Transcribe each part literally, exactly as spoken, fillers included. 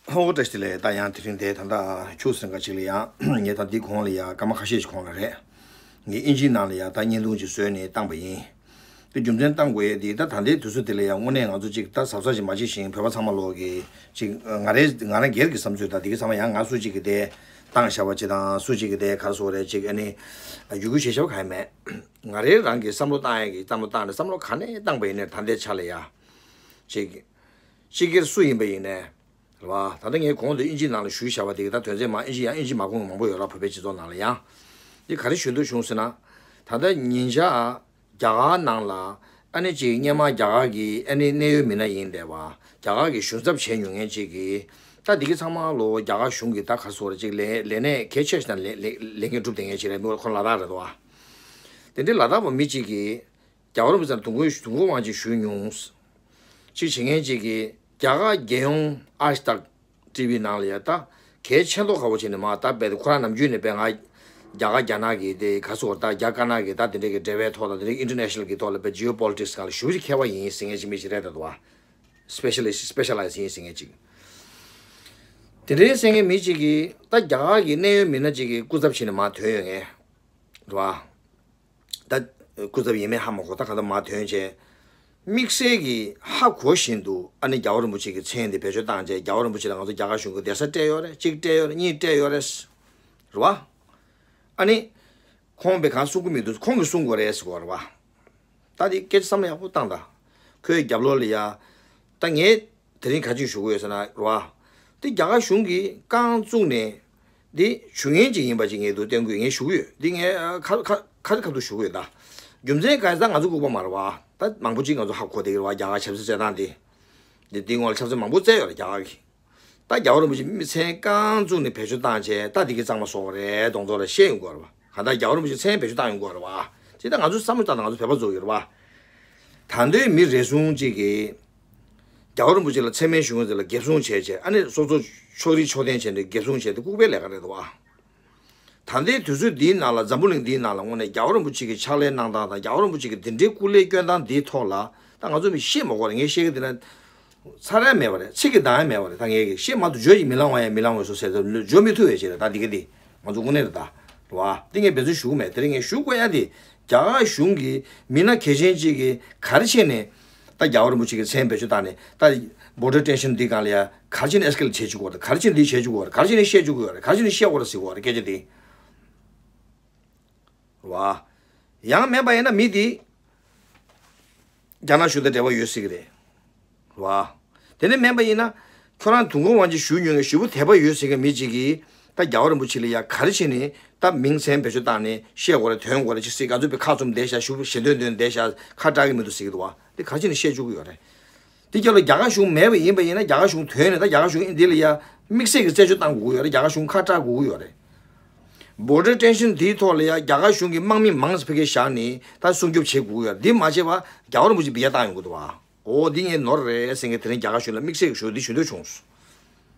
ཧོ། བཀྲ་ཤིས་བདེ་ལེགས། ད་ཡང་དེ་རིང་དེ་ད་ལྟ་ཁྱུག་ཙམ་ཁ་ཅིག་ལ་ཡང་ངས་ད་འདི་གོང་ལ་ཡང་སྐར་མ་ཁ་ཤས་ཤིག་གོང་ལ་རེད། ངས་ཨིན་ཇིའི་ནང་ལ་ཡང་ད་བརྙན་ཐུང་ཅིག་བཟོས་ནས་བཏང་པ་ཡིན། དེ་རྒྱུ་མཚན་བཏང་དགོས་ཡས་དེ་ད་ད་ལྟའི་དུས་ཚོད་དེ་ལ་ཡང་དངོས་གནས་ང་ཚོ་ཅིག་ད་གཟབ་གཟབ་ཅིག་མ་བྱེད་བཞིན་བོད་པ་ཚང་མ་ལོག་གི་ཅིག་ང་རེ་ང་རང་སྒེར་གྱི་བསམ་ཚུལ་ད་དེ་གི་ཚང་མ་ཡང་ང་སུ་གཅིག་གི་དེ་བཏང་བཞག་པ་ཅིག་དང་སུ་གཅིག་གི་དེ་ག་རེ་ཟེར་དགོས་རེད། ཅིག་ཨ་ནི་ཡུ་གུ་བྱེད་བཞག་པ་གང་ཡང་མེད། ང་རེ་རང་གི་བསམ་བློ་བཏང་ཡས་ཀྱི་བསམ་བློ་བཏང་ནས་བསམ་བློ་ག་ནས་བཏང་པ་ཡིན་ནའི་ད་ལྟའི་ཆ་ལ་ཡ་ཅིག་སྤྱི་སྒེར་སུ་ཡིན་པ་ཡིན་ནའི་རེད་བ། ད་ལྟ་ངས་གོང་དུ་ཨིན་ཇིའི་ནང་ལ་ཞུས་བཞག་པ་དེ་གི་ད་དོན་ཚན་མ་ཨིན་ཇི་ཡང་ཨིན་ཇི་མ་གོ་མཁན་མང་པོ་ཡོད་ར། བོད་པའི་སྤྱི་ཚོགས་ནང་ལ་ཡང་འདི་ག་རེ་ཞུ་འདོད་བྱུང་ཟེར་ན། ད་ལྟ་ཉིན་ཞག་རྒྱ་གར་ནང་ལ་ཨ་ནི་ཅིག་སྔོན་མ་རྒྱ་གར་གྱི་ཨ་ནི་གནད་ཡོད་མི་སྣ་ཡིན་བསྡད་པ། རྒྱ་གར་གྱི་གཞུང་ཚབ་བྱས་མྱོང་མཁན་ཅིག་གིས་ད་འདི་གི་ཚང་མ་ལོ་རྒྱ་གར་གཞུང་གི་ད་ག་སོ་རེ་ཅིག་ལས་ལས་གནས་གལ་ཆེ་ཤོས་དང་ལས་ལས་ལས་འགན་སྒྲུབ་བསྡད་མཁན་ཅིག་རེད། མི་ཁོ་ལ་དྭགས་རེད་དོ། དེ་འདྲའི་ལ་དྭགས་པ་མི་གཅིག་གིས་རྒྱལ་བ་རིན་པོ་ཆེ་དང་དུས་འཁོར་དུས་འཁོར་དབང་ཆེན་ཞུས་མྱོང་། ཅིག་བྱེད་མཁན་ཅིག་གིས་རྒྱ་གར་རྒྱལ་ཡོངས་ཨཱཇ་དག་ཊི་ཝི་ནང་ལ་ཡ་ད་གལ་ཆེ་མདོག་ཁ་པོ་བྱས་ནས་མ་ད་བས་ཁོ་རང་ནམ་རྒྱུན་ནས་བས་ང་རྒྱ་གར་རྒྱ་ནག་གི་དེ་ག་སོ་ད་རྒྱ་དཀར་ནག་གི་ད་དེ་འདྲའི་གི་འབྲེལ་བའི་ཐོག་ལ་དེ་འདྲའི་ཨིན་ཊར་ནེ་ཤ་ནལ་གི་ཐོག་ལ་བས་ཇི་ཨོ་པོ་ལི་ཊིག་སི་སྒང་ལ་ཞེ་པོ་ཅིག་མཁས་པ་ཡིན་ཟེར་མཁན་ཅིག་མི་ཞིག་རེད་ད་དོ། སི་པེ་ཤ་ལི་སི་ཊི་སི་པེ་ཤ་ལའི་ཛི་ཡིན་ཟེར་མཁན་ཅིག་དེ་འདྲའི་ཟེར་མཁན་མི་ཅིག་གིས་ད་རྒྱ་གར་གི་གནད་ཡོད་མི་སྣ་ཅིག་གི་སྐུ་ཚབ་བྱས་ནས་མ་ཐོན་ཡོད་མཁན་རེད་བ། ད་སྐུ་ཚབ་ཡིན་མིན་ཧ་མ་གོ། ད་ག་ད་མ་ཐོན་བྱས། དམིགས་བསལ་གྱི་ཧ་གོ་བཞིན་དུ་ཨ་ནི་རྒྱལ་བ་རིན་པོ་ཆེ་གི་མཚན་དེ་བེད་སྤྱོད་བཏང་བྱས། རྒྱལ་བ་རིན་པོ་ཆེ་ལ་ང་ཚོ་རྒྱ་གར་གཞུང་གི་གདན་ས་སྤྲད་ཡོད་རེད། གཅིག་སྤྲད་ཡོད་རེད། གཉིས་སྤྲད་ཡོད་རེད། རེད་བ། ཨ་ནི་ཁོང་པས་གང་གསུང་གི་མི་འདུག་ཁོང་གིས་གསུང་དགོས་རེད་ཟེར་གོ་རེད་བ། ད་དེ་སྐད་ཆ་བསམ་བློ་ཡག་པོ་བཏང་དང་། ཁོའི་རྒྱབ་ལོགས་ལ་ཡ། ད་ངས་དེ་རིང་ག་ཅིག་ཞུ་གི་ཡོད་ཟེར་ན་རེད་བ། དེ་རྒྱ་གར་གཞུང་གིས་རྐང་བཙུགས་ནས་འདི་ཞུ་མཁན་ཅིག་ཡིན་པ་ཅིག་ངས་འདུག་བསྟན་དགོས། ངས་ཞུ་གི་ཡོད། འདི་ངས་ཁ་ཁ་ཁ་ཁ་ཐུག་ཞུ་གི་ཡོད་ད། རྒྱུ་མཚན་གང་ཡིན་ཟེར་ན་ང་ཚོ་ལྐུགས་པ་མ་རེད་བ། ད་མང་པོ་ཅིག་ང་ཚོ་ཧ་གོ་བསྡད་ཀྱི་རེད་བ། རྒྱ་གར་ཆབ་སྲིད་བྱེད་སྟངས་འདི། འདི་འདི་སྔོན་ལ་ཆབ་སྲིད་མང་པོ་བཙལ་ཡོད་རེད་རྒྱ་གར་གྱིས། ད་རྒྱལ་བ་རིན་པོ་ཆེ་མི་མཚན་རྐང་བཙུགས་ནས་བེད་སྤྱོད་བཏང་བྱས། ད་འདི་གི་གཙང་མ་བཟོ་བ་རེད་གདོང་ཚོགས་ལ་བཤད་ཡོང་གི་ཡོད་རེད་བ། གང་ལྟར་རྒྱལ་བ་རིན་པོ་ཆེ་མཚན་བེད་སྤྱོད་བཏང་ཡོང་གི་ཡོད་རེད་བ། ཅི་ད་ང་ཚོ་བསམ་བློ་བཏང་ན་ང་ཚོ་བོད་པ་ཚོ་ཡོད་རེད་བ། ད་འདོད་མི་རེ་ཟུང་ཅིག་གིས་རྒྱལ་བ་རིན་པོ་ཆེ་ལ་མཚན་སྨད་ཞུ་མཁན་ཚོ་ལ་འགེབས་སྲུང་བྱས་བྱས། ཨ་ནི་སོ་སོ་ཕྱོགས་རིས་ཕྱོགས་འཐེན་བྱས་ནས་འགེབས་སྲུང་བྱས་ཏེ་ལྐུགས་པའི་ལས་ཀ་རེད་འདུག་བ། ད་ལྟའི་དུས་ཚོད་འདིའི་ནང་ལ། འཛམ་བུ་གླིང་འདིའི་ནང་ལ་དངོས་གནས་རྒྱལ་བ་རིན་པོ་ཆེ་གི་ཕྱག་ལས་གནང་སྟངས་དང་། རྒྱལ་བ་རིན་པོ་ཆེ་གི་འདི་འདྲའི་སྐུ་ལས་བསྐྱོན་སྟངས་འདིའི་ཐོག་ལ་ད་ང་ཚོ་མི་བཤད་མ་དགོས་རེད། ངས་བཤད་གི་འདི་ན་ཚར་ཡ་མེད་པ་རེད། ཚིག་གི་འདང་ཡ་མེད་པ་རེད། ད་ངས་གི་བཤད་མ་ཐུབ། བརྗོད་ཀྱིས་མི་ལང་བ་ཡང་མི་ལང་བས་སོ་ཟེར་ཏེ་བརྗོད་མི་ཐུབ་པའི་ཆེད་རེད། ད་འདི་ག་འདི་ང་ཚོ་དངོས་གནས་རེད་ད། རེད་བ། འདི་ངས་འབད་བརྩོན་ཞུ་གི་མེད། དེ་རིང་ངས་ཞུ་དགོས་ཡ་འདི་རྒྱ་གར་གཞུང་གི་མི་སྣ་གལ་ཆེན་ཅིག་གིས་ག་རེ་བྱས་ནས་ད་རྒྱལ་བ་རིན་པོ་ཆེ་གི་མཚན་བེད་སྤྱོད་བཏང་ནས་ད་བོར་ཌར་ཊེན་ཤན་འདི་སྒང་ལ་ཡ་ག་རེ་བྱས་ནས་ཨེ་སི་ཀེ་ལེ་ཊི་བྱེད་བཅུག་གི་ཡོད་རེད། ག་རེ་བྱས་ནས་འདི་བྱེད་བཅུག་གི་ཡོད་རེད། ག་རེ་བྱས་ནས་བཤད་བཅུག་གི་ཡོད་རེད། ག་རེ་བྱས་ནས་བཤད་དགོས་རེད་ཟེར་གི་ཡོད་རེད། སྐད་ཆ་འདི། རེད་བ། ཡང་མེད་པ་ཡིན་ན་མི་འདི་རྒྱ་ནག་གཞུང་དང་འབྲེལ་བ་ཡོད་སྲིད་ཀྱི་རེད། རེད་བ། དེ་ནས་མེད་པ་ཡིན་ན་ཁྱོད་རང་དུས་འཁོར་དབང་ཆེན་ཞུ་མྱོང་མཁན་ཞེ་པོ་དད་པ་ཡོད་ཟེར་མཁན་མི་གཅིག་གིས་ད་རྒྱལ་བ་རིན་པོ་ཆེ་ལ་ཡ་ག་རེ་བྱས་ནས་ད་མིང་མཚན་བེད་སྤྱོད་བཏང་ནས་བཤད་དགོས་རེད། དོན་དགོས་རེད། ཅི་ཟེར་ག་ཚོད་པའི་ཁ་བཙུམ་བསྡད་ཤག་ཞུ་ཞེ་འདོན་འདོན་བསྡད་ཤག་ཁ་གྲག་གི་མི་འདུག་ཟེར་གི་འདུག་བ། དེ་ག་རེ་བྱས་ནས་བཤད་བཅུག་གི་ཡོད་རེད། དེ་རྒྱབ་ལ་རྒྱ་གར་གཞུང་མེད་པ་ཡིན་པ་ཡིན་ན། རྒྱ་གར་གཞུང་ཐོན་ནས་ད་རྒྱ་གར་གཞུང་འདི་ལ་ཡ་དམིགས་བསལ་གྱི་རྩད་གཅོད་བཏང་དགོས་ཀྱི་ཡོད་རེད། རྒྱ་གར་གཞུང་ཁ་གྲག་དགོས་ཀྱི་ཡོད་རེད། བོར་ཌར་ཊེན་ཤན་འདིའི་ཐོག་ལ་ཡ་རྒྱ་གར་གཞུང་གི་དམག་མི་མང་ཙམ་ཕ་གིར་བཞག་ནས་ད་སྲུང་སྐྱོབ་བྱེད་དགོས་ཀྱི་ཡོད་རེད། འདི་མ་བྱས་པ་རྒྱལ་བ་རིན་པོ་ཆེ་འབུད་རྒྱག་བཏང་ཡོང་གི་འདུག་བ། འོ་འདི་ངས་ནོར་རེད་ཟེར་མཁན་དེ་རིང་རྒྱ་གར་གཞུང་ལ་དམིགས་བསལ་གྱི་ཞུ་འདི་ཞུ་འདོད་བྱུང་།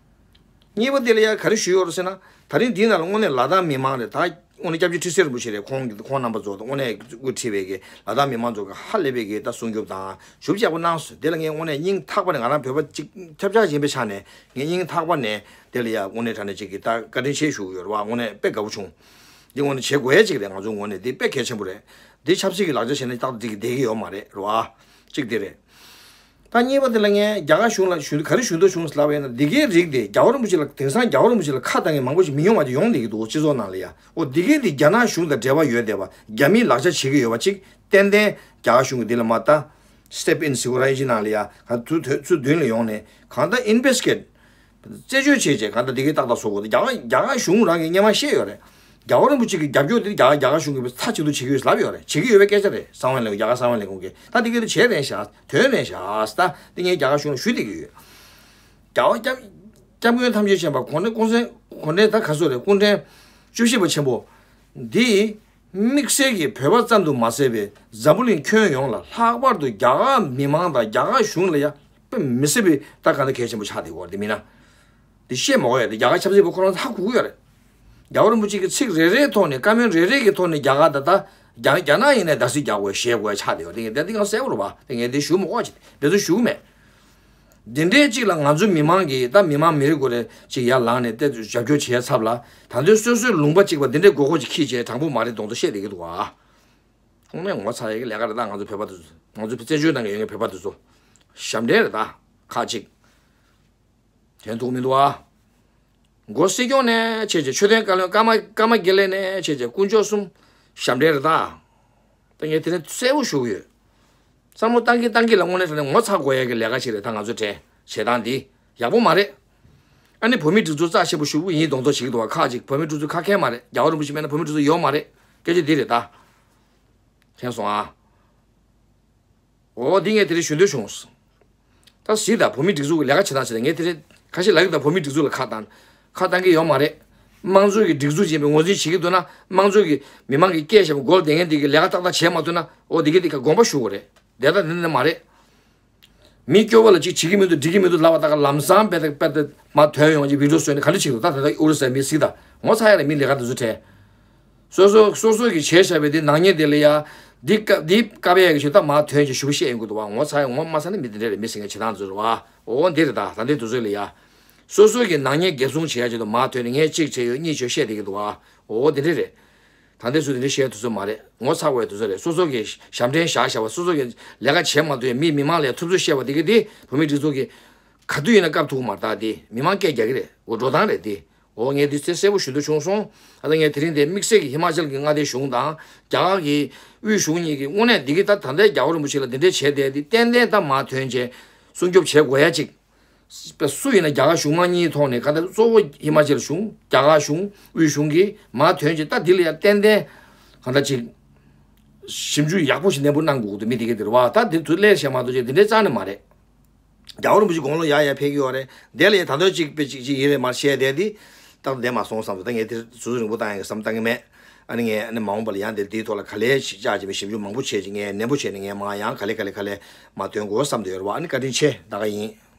གཉིས་པ་དེ་ལ་ཡ་ག་རེ་ཞུས་ཡོད་རེད་ཟེར་ན། ད་རིང་འདིའི་ནང་ལ་དངོས་གནས་ལ་དྭགས་མི་མང་རེད་ད། དངོས་གནས་སྐྱབས་རྗེ་ཁྲི་སྲོང་རིན་པོ་ཆེ་རེད། ཁོང་གི་ཁོང་རྣམ་པ་ཚོ་དང་དངོས་གནས་དབུ་ཁྲིད་པའི་གི་ལ་དྭགས་མི་མང་ཚོ་གི་ཧ་ལས་པའི་གི་ད་སྲུང་སྐྱོབ་དང་ཞུ་ཡག་པོ་གནང་སོང་། དེ་ལ་ངས་དངོས་གནས་སྙིང་ཐག་པ་ནས་ང་རང་བོད་པ་གཅིག་ཁྱབ་ཆགས་ཡིན་པའི་ཆ་ནས་ངས་སྙིང་ཐག་པ་ནས་དེ་ལ་ཡ་དངོས་གནས་དྲང་གནས་ཅིག་གི་ད་བཀའ་དྲིན་ཆེ་ཞུ་གི་ཡོད་རེད་བ། དངོས་གནས་དཔེ་དགའ་པོ་བྱུང་། འདི་དངོས་གནས་བྱེད་དགོས་ཡ་ཅིག་རེད། ང་ཚོ་ངོས་ནས་འདི་དཔེ་གལ་ཆེན་པོ་རེད། འདི་ཆབ་སྲིད་ཀྱི་ལག་ཆ་བྱས་ན་ཏག་ཏག་བསྡད་ཀྱི་ཡོད་མ་རེད། རེད་བ། གཅིག་དེ་རེད། ད་གཉིས་པ་དེ་ལ་ངས་རྒྱ་གར་གཞུང་ལ་ཞུ་ག་རེ་ཞུ་འདོད་བྱུང་ཟེར་ལབ་པ་ཡིན་ན། འདི་གའི་རིགས་དེ་རྒྱལ་བ་རིན་པོ་ཆེ་ལ་དེང་སང་རྒྱལ་བ་རིན་པོ་ཆེ་ལ་ཁ་བཏང་མཁན་མང་པོ་ཞིག་མི་ཉུང་བ་ཅིག་ཡོང་བསྡད་ཀྱི་འདུག་སྤྱི་ཚོགས་ནང་ལ་ཡ། འོ་འདི་གའི་འདི་རྒྱ་ནག་གཞུང་དང་འབྲེལ་བ་ཡོད་བསྡད་པ། རྒྱ་མིས་ལག་ཆ་བྱེད་ཀྱི་ཡོད་པ་ཅིག་ཏན་ཏན་རྒྱ་གར་གཞུང་གིས་འདི་ལ་མ་ལྟ་སི་ཊེབ་ཨིན་ཟེར་བ་ར། ཨིན་ཇི་ནང་ལ་ཡ་ག་ཚུར་ཐོན་ཚུར་མདུན་ལ་ཡོང་ནས་གང་ལྟར་ཨིན་ཝེ་སི་ཊི་གེཊ་རྩད་གཅོད་བྱས་བྱས་གང་ལྟར་འདི་གའི་ཏག་ཏག་བཟོ་དགོས། རྒྱ་གར་རྒྱ་གར་གཞུང་རང་གིས་སྔོན་མ་བཤད་ཡོད་རེད། རྒྱལ་བ་རིན་པོ་ཆེ་གི་རྒྱབ་སྐྱོར་དེ་རྒྱ་གར་རྒྱ་གར་གཞུང་གིས་ཚ་ཆེ་ཐུ་བྱེད་ཀྱི་ཡོད་ལབ་ཡོད་རེད། བྱེད་ཀྱི་ཡོད་པའི་སྐད་ཆ་རེད། གསང་བའི་ལས་ཁུངས། རྒྱ་གར་གསང་བའི་ལས་ཁུངས་ཀྱིས་ད་འདི་གའི་དེ་བྱས་རན་ཤག་ཐོན་རན་ཤག་ད་འདི་ངས་རྒྱ་གར་གཞུང་ལ་ཞུ་བསྡད་ཀྱི་ཡོད། རྒྱལ་བ་སྐྱབས་སྐྱབས་མགོན་ཐམས་ཅད་མཁྱེན་པ་གུང་ཁྲན་གུང་སེང་གུང་ཁྲན་ད་ག་ཚོད་རེད། གུང་ཁྲན་བཅུ་བཞི་པ་ཆེན་པོ་འདི། དམིགས་བསལ་གྱི་བོད་པ་ཙམ་དུ་མ་ཟད་པའི་འཛམ་བུ་གླིང་ཁྱོན་ཡོངས་ལ། ལྷག་པར་དུ་རྒྱ་གར་མི་མང་དང་རྒྱ་གར་གཞུང་ལ་ཡ་དཔེ་མི་སྲིད་པའི་ད་ག་འདྲ་གལ་ཆེན་པོ་ཆགས་བསྡད་ཡོད་རེད། དེ་མིན་ན་དེ་བཤད་མ་དགོས་ཡ། དེ་རྒྱ་གར་ཆབ་སྲིད་པ་ཁོ་རང་ཧ་གོ་གི་ཡོད་རེད། རྒྱལ་བ་རིན་པོ་ཆེ་གི་ཚིག་རེ་རེའི་ཐོག་ནས། བཀའ་མོལ་རེ་རེ་གི་ཐོག་ནས་རྒྱ་གར་ད་ལྟ་རྒྱ་རྒྱ་ནག་ཡིན་ནའི་ད་སྲིད་རྒྱག་དགོས་ཞེད་དགོས་ཆགས་བསྡད་ཡོད་རེད། དེ་ངས་དེ་འདི་གང་གསལ་པོ་རེད་པ། དེ་ངས་དེ་ཞུ་མ་དགོས་ཅིག་འབད་བརྩོན་ཞུ་གི་མེད། འདི་འདྲའི་གཅིག་ལ་ང་ཚོ་མི་མང་གིས་ད་མི་མང་མི་རེ་ངོ་རེ་གཅིག་ཡར་ལངས་ནས་ཏོག་ཙམ་རྒྱབ་སྐྱོར་བྱས་ཚར་ལ། ད་དུང་སོ་སོའི་ལུང་པ་གཅིག་པ་འདི་འདྲའི་མགོ་སྐོར་ཅིག་འཁྱེར་བྱས་དྲང་པོ་མ་རེད་མདོག་མདོག་བཤད་བསྡད་ཀྱི་འདུག་ཨ། ཁོང་ནས་ངོ་ཚ་ཡས་ཀྱི་ལས་ཀ་རེད་ད། ང་ཚོ་བོད་པ་དེ་ཚོ། ང་ཚོ་བཙན་བྱོལ་ནང་གི་ཡོད་མཁན་བོད་པ་དེ་ཚོ་ཞབས་འདྲེན་རེད་ད། ཁག་ཅིག་དྲན་ཐུབ་མི་འདུག་ཨ། མགོ་སྲིད་སྐྱོང་ནས་བྱས་བྱས། མཆོད་རྟེན་བཀའ་བློན། ཀརྨ་ཀརྨ་དགེ་ལེགས་ནས་བྱས་བྱས། དཀོན་མཆོག་གསུམ་ཞབས་འདྲེན་རེད་ད། ད་ངས་དེ་རིང་གསལ་པོ་ཞུ་གི་ཡོད། བསམ་བློ་བཏང་གིན་བཏང་གིན་ལ་དངོས་གནས་དྲང་གནས་ངོ་ཚ་དགོས་ཡས་ཀྱི་ལས་ཀ་ཞིག་རེད་ད། ང་ཚོ་དྲན་བྱེད་སྟངས་འདི་ཡག་པོ་མ་རེད། ཨ་ནི་བོད་མིའི་སྒྲིག་འཛུགས་རྩ་ཆེན་པོ་ཞེ་པོ་ཡིན་མདོག་མདོག་བྱེད་ཀྱི་འདུག་བ། ཁག་ཅིག་བོད་མིའི་སྒྲིག་འཛུགས་ཁག་ཁག་མ་རེད། རྒྱལ་བ་རིན་པོ་ཆེ་མེད་ན་བོད་མིའི་སྒྲིག་འཛུགས་ཡོད་མ་རེད། སྐད་ཆ་འདི་རེད་ད། མཁྱེན་སོང་ཨ། འོ་འདི་ངས་དེ་རིང་ཞུ་འདོད་བྱུང་། ད་གཟིགས་དང་། བོད་མིའི་སྒྲིག་འཛུགས་ཀྱི་ལས་ཀ་བྱེད་སྟངས་བྱས་ཏེ། ངས་དེ་རིང་ཁ་ཤས་ལབ་ཀྱི་འདུག་བོད་མིའི་སྒྲིག་འཛུགས་ལ་ཁག་བཏང་། ཁག་བཏང་གི་ཡོད་མ་རེད། དམངས་གཙོ་གི་སྒྲིག་འཛུགས་ཡིན་པའི་ངོས་འཛིན་བྱེད་ཀྱི་འདུག་ན། དམངས་གཙོ་གི་མི་མང་གིས་སྐད་བཤད་པའི་མགོ་ལ་བསྡད་མཁན་དེ་གིས་ལས་ཀ་ཏག་ཏག་བྱས་མ་ཐུབ་ན། འོ་འདི་གི་འདི་ག་དགོངས་པ་ཞུ་དགོས་རེད། དེ་ལྟར་འདི་འདྲ་མ་རེད། མི་སྐྱོ་བ་ལ་ཅིག་བྱེད་ཀྱི་མི་འདུག་འགྲིག་གི་མི་འདུག་ལབ་པ་དག་ལམ་སང་དཔེ་དེ་དཔེ་དེ་མར་ཐོན་ཡོང་ཅིག་བི་ཌིའོ་བཟོས་ནས་ག་འདྲ་བྱེད་ཀྱི་འདུག་ད་ད་ལྟ་ཨུ་རུ་སུའི་མི་གཟིགས་དང་། ངོ་ཚ་ཡ་རེད། མི་ལས་ཀ་འདི་ཚོ་དྲན། སོ་སོ་སོ་སོ་གིས་བྱས་བཞག་པའི་དེ་ནག་ཉེས་དེ་ལ་ཡ། འདི་བཀའ་འདི་བཀའ་པའི་ཡ་གི་ཞུ་ད་མར་ཐོན་ཅིག་ཞུ་བཤད་ཡོང་གི་འདུག་བ། ངོ་ཚ་ཡ་ངོ་མ་ཚ་ནི་མི་འདི་འདྲ་རེད། མི་ཟེར་མཁན་བྱེད་སྟངས་འདི་ཚོ་རེད་བ། འོ་འདི་རེད་ད། ད་འདི་འདི་ཚོ་ལ་ཡ། སོ་སོ་གིས་ནག་ཉེས་འགེབས་སྲུང་བྱེད་ཡ་ཆེད་དུ་མར་ཐོན་ནས། ངས་གཅིག་བྱས་ཡོད། གཉིས་བྱས་ཡོད་བཤད་བསྡད་ཀྱི་འདུག་བ། འོ་འདི་འདྲ་རེད། ད་ལྟའི་ཚུལ་དེ་འདྲ་བཤད་དུས་ཚོད་མ་རེད། ངོ་ཚ་དགོས་དུས་ཚོད་རེད། སོ་སོ་གིས་ཞབས་འདྲེན་བཞག་བཞག་པ། སོ་སོ་གིས་ལས་ཀ་བྱེད་མ་ཐུབ་ཡ། མི་མི་མང་ལ་ཡ་ཐུབ་ཚོད་བཤད་པ་དེ་གི་དེ་བོད་མིའི་སྒྲིག་འཛུགས་ཀྱིས་ག་དུས་ཡིན་ན་བཀབ་ཐུབ་ཀྱི་མ་རེད། ད་དེ་མི་མང་སྐད་རྒྱག་གི་རེད། འོ་འགྲོ་སྟངས་རེད་དེ། འོ་ངས་འདི་ཚེ་གསལ་པོ་ཞུ་འདོད་བྱུང་སོང་། ད་ལྟ་ངས་དེ་རིང་དེ་དམིགས་བསལ་གྱི་ཧི་མ་ཅལ་གྱི་མངའ་སྡེའི་གཞུང་དང་རྒྱ་གར་གྱི་དབུས་གཞུང་གཉིས་ཀྱིས་དངོས་གནས་འདི་གི་ད་ད་ལྟའི་རྒྱལ་བ་རིན་པོ་ཆེ་ལ་འདི་འདྲས་བྱས་བསྡད་དེ་ཏན་ཏན་ད་མར་ཐོན་བྱས་སྲུང་སྐྱོབ་བྱེད་དགོས་ཡ་ཅིག་སུ་ཡིན་ན་རྒྱ་གར་གཞུང་མང་གཉིས་ཐོག་ནས། ག་ད་གཙོ་བོ་ཧི་མ་ཅལ་གཞུང་། རྒྱ་གར་གཞུང་དབུས་གཞུང་གིས་མར་ཐོན་བྱས་ད་འདི་ལ་ཡང་ཏན་ཏན་ག་ད་ཅིག་ཞིབ་འཇུག་ཡག་པོ་ཞིག་ནན་པོ་གནང་དགོས་ཀྱི་འདུག་མི་དེ་གས་དེ་རེད་བ། ད་འདི་དུས་སླེབས་བཞག་མ་གཏོགས་ཅིག་འདི་འདྲའི་རྩ་ནས་མ་རེད། རྒྱལ་བ་རིན་པོ་ཆེ་དགུང་ལོ་ཡར་ཡར་ཕེབས་ཀྱི་ཡོད་རེད། དེ་ལ་ཡང་ད་དུང་ཅིག་དཔེ་ཅིག་ཅིག་ཡིན་རེད་མར་བཤད་བསྡད་དེ། ཏག་ཏག་བསྡད་མ་སོང་བསམ་སོང་། ད་ངས་དེ་ཟུར་ཟུར་རིང་པོ་བཏང་ཡག་གི་བསམ་བཏང་གི་མེད། ཨ་ནི་ངས་ཨ་ནི་མ་འོངས་པ་ལ་ཡང་དེ་དེའི་ཐོག་ལ་ག་ལེར་ཞིབ་ཆ་བྱས་པའི་ཞིབ་འཇུག་མང་པོ་བྱས་ཅིག་ངས་ནན་པོ་བྱས་ནས་ངས་མར་ཡང་ག་ལེ་ག་ལེ་ག་ལེ་མར་ཐོན་དགོས་བསམ་བསྡད་ཡོད་རེད་བ། ཨ་ནི་བཀའ་དྲིན་ཆེ། ད་ག་ཡིན།